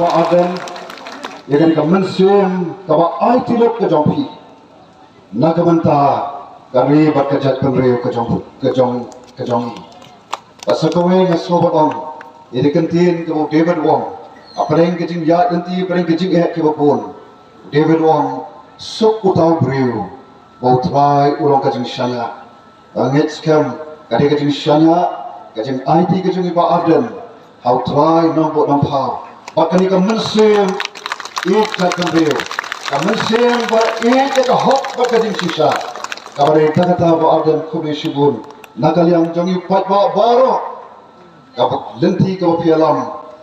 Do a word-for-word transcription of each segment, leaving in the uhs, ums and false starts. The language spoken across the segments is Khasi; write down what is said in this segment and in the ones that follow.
Bah Ardent, ïa kane ka mynsiem kaba aiti lut ka jong phi na ka bynta ka ri bad ka jaitbynriew ka jong ka jong ka jong ngi. Bad sa kawei nga sngewbha ban ong ïa ka ktien kaba u David u ong, hapdeng ka jingïaid lynti, hapdeng ka jingeh kaba bun, u David u ong, suk uta u briew ba u Trai u long ka jingshaniah. Nga ngeit skhem ka dei ka jingshaniah, ka jingaiti ka jong i Bah Ardent ha u Trai Nongbuh Nongthaw. Bad kane ka mynsiem ïeit ka jaitbynriew, ka mynsiem ba ïeit ïa ka hok bad ka jingshisha, kaba dei kata, Bah Ardent, khublei shibun na ka liang jong i paidbah baroh. Ka lynti kaba phi ïalam,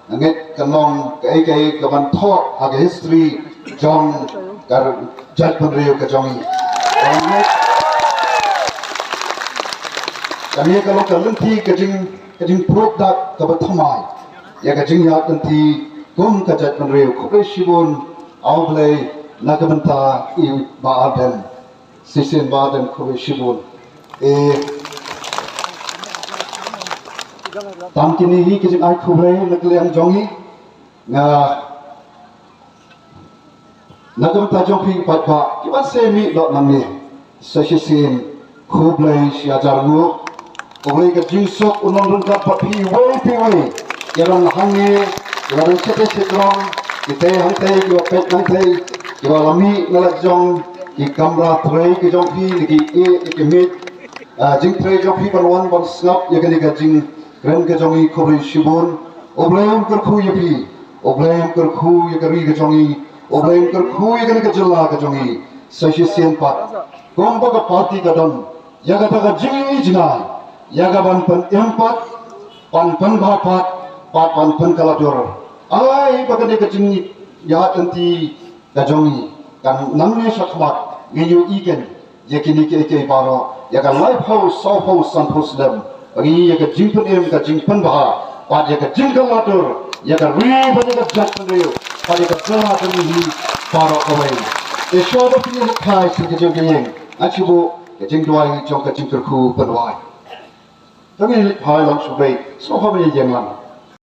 nga ngeit kan long kaei kaei kaban thoh ha ka history jong ka jaitbynriew ka jong ngi. Nga ngeit kane ka long ka lynti ka jing ka jingpyrkhat kaba thymmai ïa ka jingïaid lynti kum ka jaitbynriew. Khublei shibun, A Blei na ka bynta i Bah Ardent. Shisien Bah Ardent, khublei shibun. Eh, tang kine hi ki jingai khublei na ka liang jong ngi. Nga, na ka bynta jong phi paidbah kiban sa mih noh nangne, sa shisien khublei shi hajar nguh. U Blei ka jingsuk un long ryngkat bad phi iwei pa iwei, ki rangbah hangne, ki rangbah shatei shatrong, ki tei hangtei, kiba peit hangtei, kiba la mih na la jong ki kamra trei ki jong phi, na ki ïeit, na ki miej. Ah, jingtrei jong phi ban wan ban sngap ïa kane ka jingkren ka jong ngi, khublei shibun. U Blei un kyrkhu ïa phi, U Blei un kyrkhu ïa ka ri ka jong ngi, U Blei un kyrkhu ïa kane ka jylla ka jong ngi. Sa shisien pat, kumba ka party ka don ïa kata ka jingïohi jngai, ïa ka ban pynim pat, ban pynbha pat, bad ban pynkylla dur. Ai ba kane ka jingïaid lynti ka jong ngi kan nangne shakhmat, ngi ïohi kein ïa kine kiei kiei baroh, ïa ka laiphew, sawphew, sanphew snem, ba ngi ïa ka jingpynim, ka jingpynbha, bad ïa ka jingkylla dur ïa ka ri bad ïa ka jaitbynriew bad ïa ka jylla ka jong ngi baroh kawei. Te shuwa ba phi ïa leit sha ka jingïeng, ngan shu buh ka jingduwai jong ka jingkyrkhu pynduwai. To ngin leit phai lang sha U Blei, sngewbha ban ïeng lang.